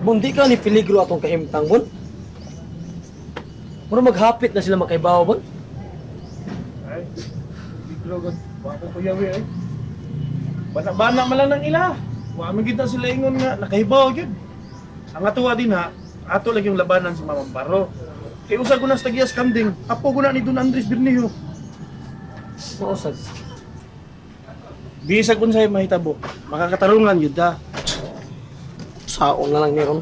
Bon, di ka ni peligro atong kahimtang, Bon. Mura maghapit na sila makaibaw, Bon. Ay, biglo god. Wa ko kuyawi ay. Bana-bana man lang ng ila. Wa man gid na sila ingon nga nakahibaw gyud. Ang atuwa din ha, ato lang yung labanan si Ma'am Amparo. Kay usa ko na sa tagiyas kanding, apo ko na ni Don Andres Bernijo. Mausad. Bisag unsay mahitabo, makakatarungan gyud ta. Saon na lang meron.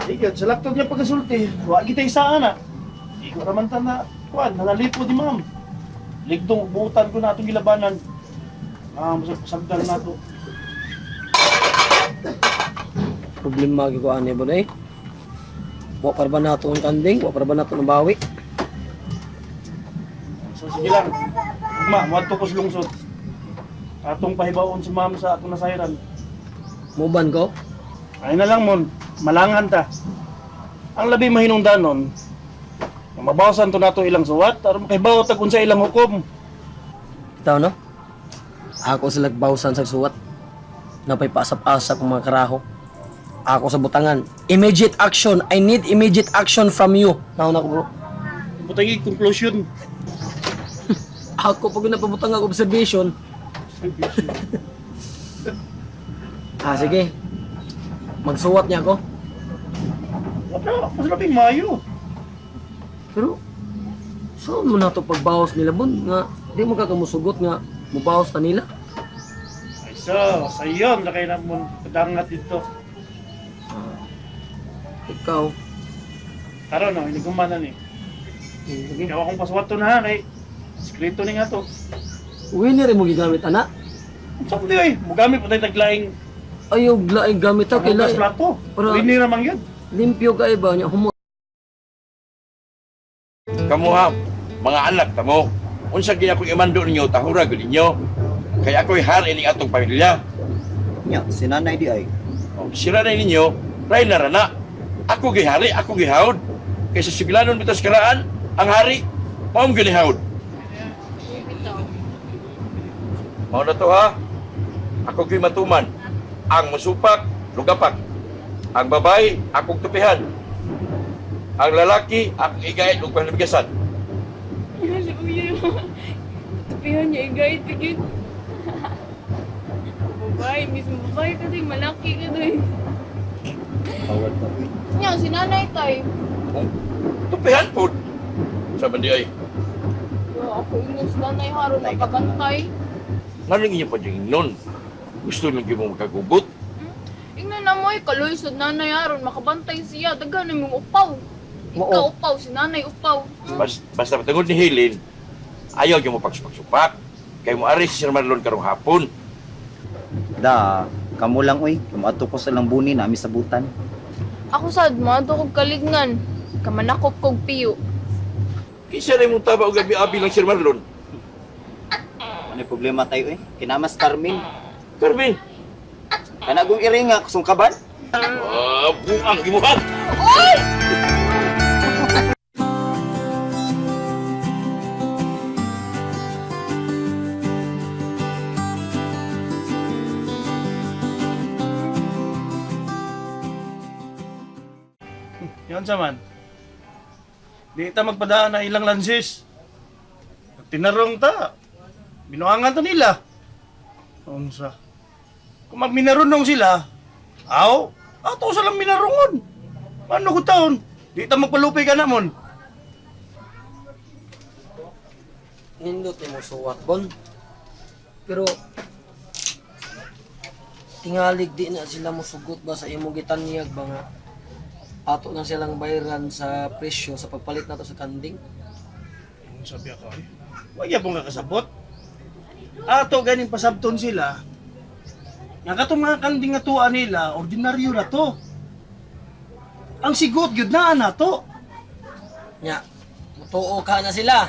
Di gyud sa laktod nga pagkasulti, wa kita isaan na. Di ko raman ta na kuan, nanalipo di ma'am. Ligdong buutan ko na atong gilabanan. Ah, masagdan na to. Problema gyud ko ani, Bon, eh. Wa para ba nato ang kanding? Wa para ba nato ang bawi? So sige lang. Ugma, moadto ko sa lungsod. Atong pahibaon si ma'am sa atong nasayran. Muban ko? Ay na lang mon, malangan ta. Ang labi mahinungdanon, nga mabawasan to nato ilang suwat aron makahibaw tag unsa ilang hukom. Itaw, no? Ako sa lagbawsan sa suwat. Napay paasap-asap ang mga karaho. Ako sa butangan. Immediate action. I need immediate action from you. Nauna ko, bro. Butang conclusion. Ako pag napabutang ang observation. Ah, sige. Magsuwat niya ako. Wala, mas labing mayo. Pero, saan mo na ito pagbawas nila, Bon? Nga, di mo kakamusugot nga, mubawas na nila. Ay so, sayon na kay na mon padangat dito. Ikaw. Karon no, hiniguma na ni. Sige. Ikaw akong pasuwato na ha kay skrito ni nga to. Winner mo gigamit, ana. Unsa ko di ay, mugamit pa tayo taglaing Ayaw, laing gamit ha. Kay hugas laing. plato. Para- Winnie ra man gyud. Limpyo ka iba niya. Humo. Kamuha, mga anak tamo. Unsa gyud akong imando ninyo, tahura gyud ninyo. Kay ako'y hari ning atong pamilya. Nya, si nanay di ay. O, sira na ninyo, ray na rana. Ako gihari, ako gihawd. Kay sa siglanon bitas karaan, ang hari, maong ginihawd. Mao na to ha. Ako gyud matuman. Ang musupak, lugapak. Ang babae, akong tupihan. Ang lalaki, akong igayat ug panamigasan. Si Uya. Tupihan niya, i-guide pigit. Babae, mismo babae ka doy, malaki ka doy. Bawal pa. Uy. Nya, si nanay tay. Oh, tupihan po. Sa man di ay. Yo, ako ingon si nanay haron mapagantay. Nganong inyo pa diyang nun? Gusto lang gyud mo makagugot? Ingnan na mo, kaloy sa nanay haron makabantay siya. Daghan na mong upaw. Ikaw Mao. upaw, si nanay upaw. Basta patungod ni Helen, ayaw gyud mo pagsupak-supak. Kay mo ari si Sir Marlon karong hapon. Da, kamo lang uy. Kumato ko sa lambuni nami sa butan. Ako sad, maadto kog kalignan. Kamanakop kog piyo. Kinsa rin mong taba og abi-abi lang Sir Marlon? Ano problema tayo eh? Kinamas Carmen. Carmen, Kanagong iringa, kusong kaban? ah, buang gimuhat. Yun sa man. Di ta magpadaan na ilang lansis. Tinarong ta. Binuangan ta nila. Unsa. Kung magminarunong sila, aw, ato sa lang minarungon. Ano ko taon? Di ta magpalupay ka na mon. Nindot ni mo suwat, Bon. Pero, tingalig di na sila musugot ba sa imong gitanyag ba nga ato na silang bayaran sa presyo sa pagpalit nato sa kanding. Unsa biya ka ay? Wa gyapon ka kasabot. Ato ganing pasabton sila. Nga katong mga kanding nga tuwa nila, ordinaryo ra to. Ang sigot gyud naa na to. Nya, mutuo ka na sila.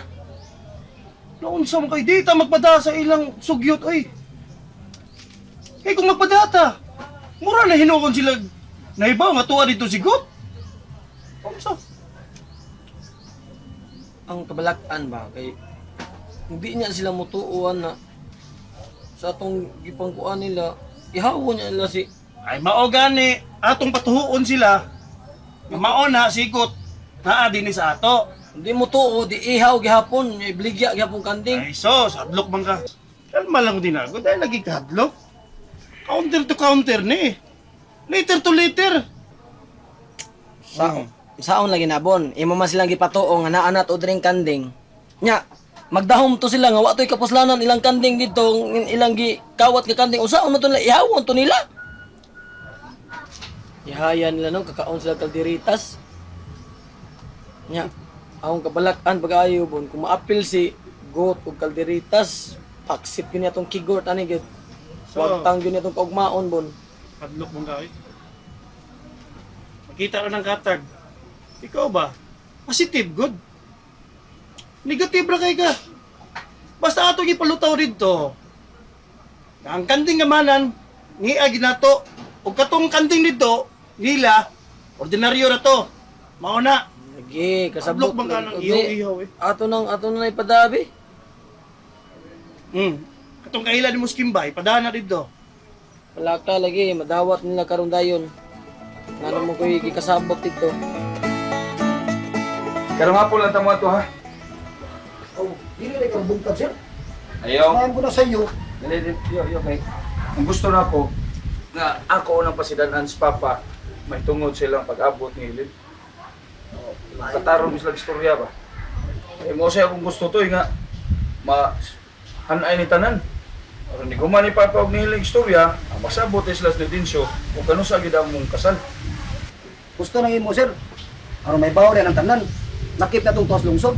Naunsa mo kay dita magpada sa ilang sugyot oy. Kay kung magpadata, mura na hinukon sila nahibaw nga tuwa dito sigot. Unsa? Ang kabalakan ba kay hindi niya sila mutuuan na sa atong gipangkuan nila, ihawon niya nila si Ay mao gani atong patuhuon sila. Nga mao na sigot naa dinhi sa ato. Hindi mo tuo, di ihaw gihapon, ibligya gihapon kanding. Ay sos, hadlok man ka. Kalma lang din ako dahil lagi ka hadlok. Counter to counter ni. Liter to liter. Saon. Saon lagi nabon. Imo man silang gipatuo nga naa na to dring kanding. Nya, magdahom to sila nga wa to'y kapuslanan ilang kanding dito, ilang gi kawat nga kanding. Usaon man to nila ihawon to nila. Ihaya nila no, kakaon sila kalderitas. Nya, akong kabalak-an pag-ayo bon, kung maapil si goat ug kalderitas, paksit gyud niya tong kigort ani gyud. So- Wagtang gyud niya tong kaugmaon bon. Hadlok man ka eh. Makita ra ng katag. Ikaw ba? Positive good. Negative ra kay ka. Basta ato gipalutaw didto. Nga ang kanding gamanan ngia ginato ug katong kanding didto nila ordinaryo ra to. Mao na. Lagi, kasabot. Hadlok man ka ng lagi. ihaw-ihaw eh. Ato nang ipadabi. Katong kaila ni Muskimbay, padana didto. Palaka lagi, madawat nila karon dayon. Ngano mo ko'y gikasabot dito. Karong hapon lang tamo ato ha. Oh, dili na ikaw bugtag, sir. Ayaw. Kaya ko na sa iyo. Dali, dali, yo, yo, kay. Ang gusto na ako, nga ako unang pasidanan sa papa, may tungod silang pag-abot ni Hilid. Katarong sila istorya ba? Eh, mo siya akong gusto to, eh, nga, ma, hanay ni tanan. Aron ni guman ni papa og ni Hilid istorya, ang masabot ay sila sa densyo, o kano sa gid ang mong kasal. Gusto na imo, sir. Aron may bawo rin ang tanan. Nakip na tong tuas lungsod.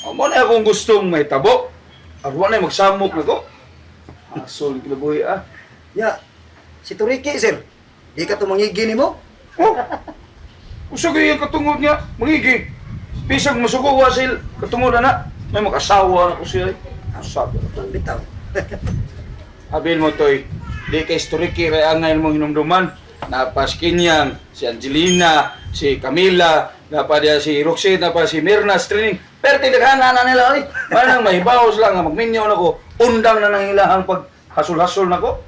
O, mo na akong gustong may tabo. Arwa na magsamok na ko. Asol kinabuhi ah. Ya, si Turiki, sir. Di ka tumangigi nimo. Oh! Usa kay ang katungod nga, mangigi. Bisag masuko wa sil katungod ana. May makasawa na ko siya. Sabi na to. Bitaw. Abil mo toy, di kay storiki ray angay mong hinumduman. Napas Kinyang, si Angelina, si Camila, napa diya si Roxy, napa si Mirna, training. Pero tinaghanan na nila oy. Manang mahibaw sila nga magminyo na ko. Undang na nang ilahang pag hasul-hasol na ko.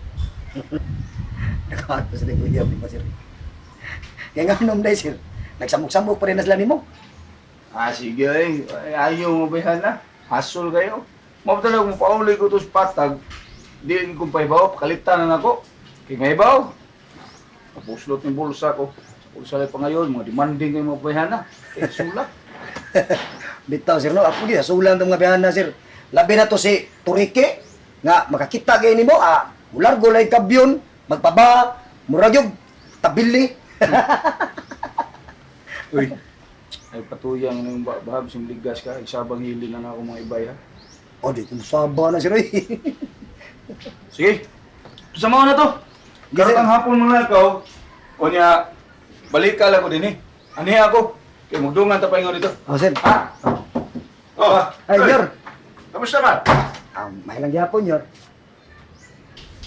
Nakahat pa sila kuya, di ba, sir? Kaya nga nom day, sir. Nagsamok-samok pa rin na sila nimo. Ah, sige ay. Ayaw mo ba na? Hasol kayo. Mabdala kung pauli ko to sa patag, di ko pahibaw, pakalitan na nako. Kay mahibaw. Kapuslot ng bulsa ko. Sa bulsa lang pa ngayon, mga demanding kayo mga bayhana. Eh, sulak. Bitaw, sir, no? Ako gyud sulan tong mga bihana, sir. Labi na to si Turiki nga makakita gay nimo, ah, mulargo lay kabyon, magpaba, murag yung tabili. Uy, ay patuyang na yung bahab, simligas ka, isabang hili na na ako mga ibay ha. O, di kung saba na, sir, oy. Sige, sama ko na to. Yes, sir. Karot ang hapon mga lakaw, o niya, balik ka lang ko din eh. Aniya ako, kay mugdungan ta pa dito. Oh, sir. Ha? Oh, Ay, Toy. yor. Kamusta man? Ah, may lang gyapon, yor.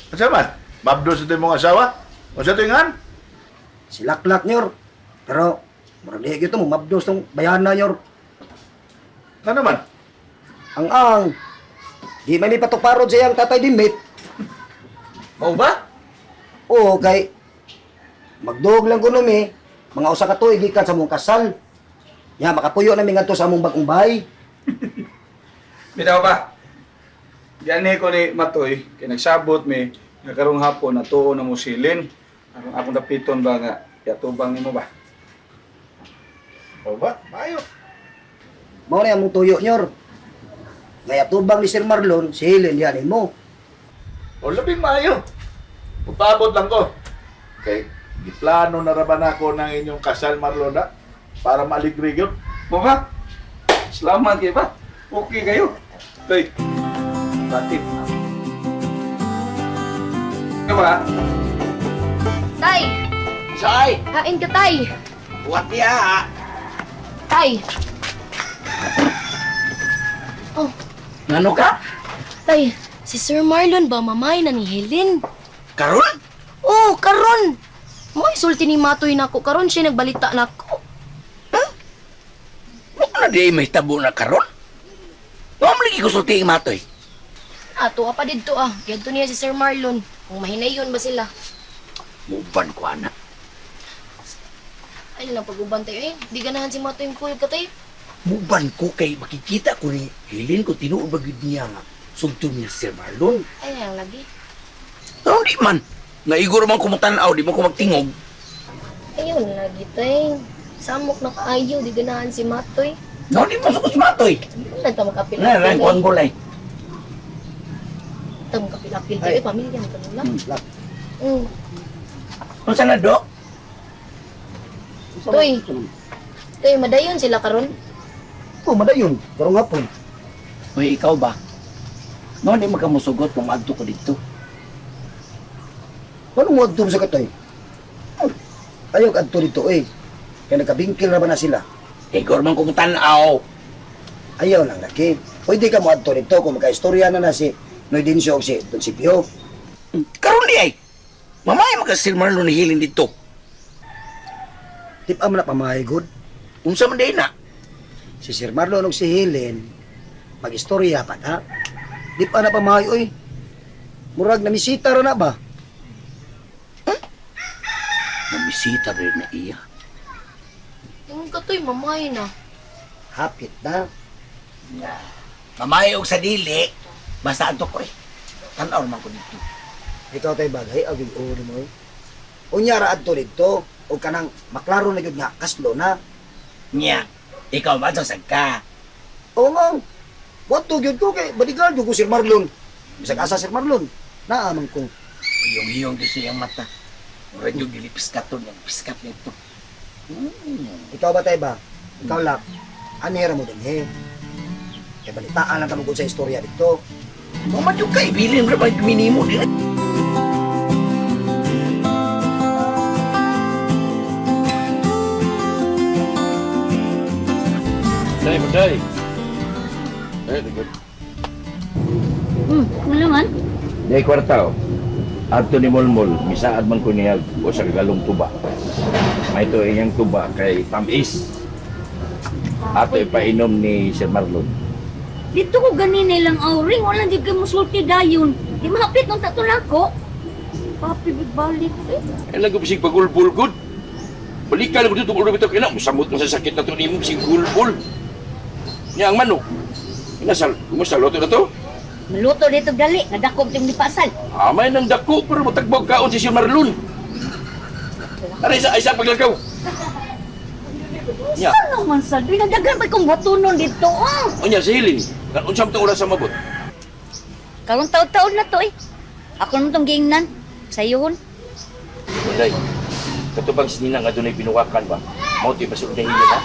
Unsa man? Mabdo sa imong asawa? Unsa tingan? Silaklak, nyor. Pero, murag di gyud to mo mabdos tong bayana, nyor. Na naman? Ang ang. Di man ni patuparod sa iyang tatay Dimit. Mao ba? Oo, kay magduog lang kuno mi, mga usa ka tuig gikan sa mong kasal. Ya, makapuyo na mi ngadto sa among bagong bahay. Bitaw ba? Diyan ko ni Matoy, kay nagsabot mi, nga karong hapon natuo na mo silin. Aron akong dapiton ba nga yatubang nimo ba? O ba? Maayo. Mao na among tuyo, nyor. Ngaya tubang ni Sir Marlon, si Helen yan mo. O labing maayo. Upaabot lang ko. Kay giplano na ra ba nako ng inyong kasal Marlona para maaligre gyud. Mo ba? Salamat kay ba? Okay kayo. Toy. Batid. Ka ba? Tay! Say! Kain ka, Tay! Buhat niya! Tay! Oh, Ngano ka? Tay, si Sir Marlon ba mamay na ni Helen? Karon? Oh, karon. Mo isulti ni Matoy nako karon siya nagbalita nako. Mo na di ay mahitabo na karon? Wa mo lagi kusulti ang matoy. Ato ka pa didto ah. Gadto niya si Sir Marlon. Kung mahinayon ba sila. Muban ko ana. Ay lang pag-uban tayo eh. Di ganahan si Matoy yung kuyog ka tayo. Muban ko kay makikita ko ni Helen ko tinuod ba gyud niya nga sugto niya si Sir Marlon. Ay lang lagi. Pero di man. Nga igor man kumutanaw, di mo ko magtingog. Ayun lagi tay. Samok na kaayo, di ganahan si Matoy. No, di mo sugos matoy. Wala ta makapil. Na, na, kuan gulay. Ta makapil-apil tayo, eh, pamilya mo kanila. Lak. Unsa na do? Toy. Toy, madayon sila karon. Oh, madayon. Karong hapon. Uy, ikaw ba? No, di makamusugot kung adto ko dito. Anong mo adto sa katoy? Ayaw ka adto dito eh. Kaya nagkabingkil na ba na sila? Igor man kung tanaw. Ayaw lang laki. Pwede ka mo adto dito kung magkaistorya na na si Noy Dencio o si Don Sipio. Karon di ay. Mamaya maka Sir Marlon ni Helen dito. Tip man na pamahay good. Unsa man di na? Si Sir Marlon og si Helen mag-istorya pa ta. Di pa na pamahay oy. Murag namisita ra na ba? Namisita rin na iya. Ingon ka toy, mamay na. Hapit na. Mamaya og sa dili, basta adto ko eh. Tanaw man ko dito. Ikaw tay bagay ag ulo mo. Oy. Unya ra adto dito og kanang maklaro na gyud nga kaslo na. Nya, ikaw ba sa ka? Oo nga. Wato gyud ko kay bodyguard gyud ko Sir Marlon. Bisag asa Sir Marlon. Naaman ko. Hiyong-hiyong di siyang mata. Murag yung dili piskaton, yung piskat nito. Ikaw ba tay ba? Ikaw lak. Anera mo dinhi. Kay balitaan lang ta mo sa istorya dito. Mamadyo ka, ibilin ra ba minimo di. Day, maday. Eh, good. Ano man? Day kwarta oh. Adto ni Molmol, misaad man ko niya o sa galong tuba. May ito iyang tuba kay Tamis. Ato ipainom ni Sir Marlon. Dito ko ganin nilang auring, wala di kay musulti dayon. Di mahapit nung tato nako. Papi, balik eh. Ay lang ko bisig pagulbul gud. Balikan ko dito ulo bitaw kina musamot mo sa sakit na to nimo bisig gulbul. Nya ang manok. Inasal, kumusta loto na to? Maluto dito dali, nadakob tim ni pasal. Amay nang dako pero matagbog kaon si Sir Marlon. Aray sa ay sa paglakaw. Nya. Saan naman sa di nagdagan pa kong batunon dito ah. Unya si Hilin. Kan unsa man tong oras sa mabot? Karon taon-taon na to eh. Ako naman tong giingnan. Sayuhon. Unday. Katubang sinina nga dunay binuwakan ba? Mao ti basod na Hilin ha.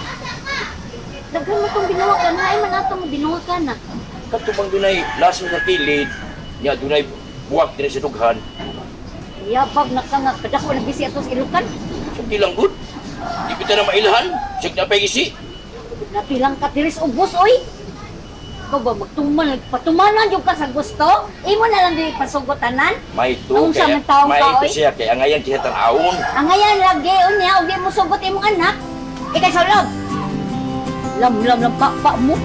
Daghan mo tong binuwakan, haay man ato mo binuwakan na. Katubang dunay laso sa kilid, nya dunay buwak dinhi sa dughan. Yabag na ka nga, kadako na bisi ato sa ilukan. So lang gud. Di kita na mailhan, sig na pay isi. Napilang ka tiris ubos oy. Ikaw ba magtuman, patumanan yung ka sa gusto? Imo na lang din pasugutanan. May to Ang kaya sa taong may ka, to oy. siya kay angayan siya tan-awon. Ang ngayon lagi unya, ug di mo sugot imong anak. Ikay sa love. Lam lam lam pa pa mo.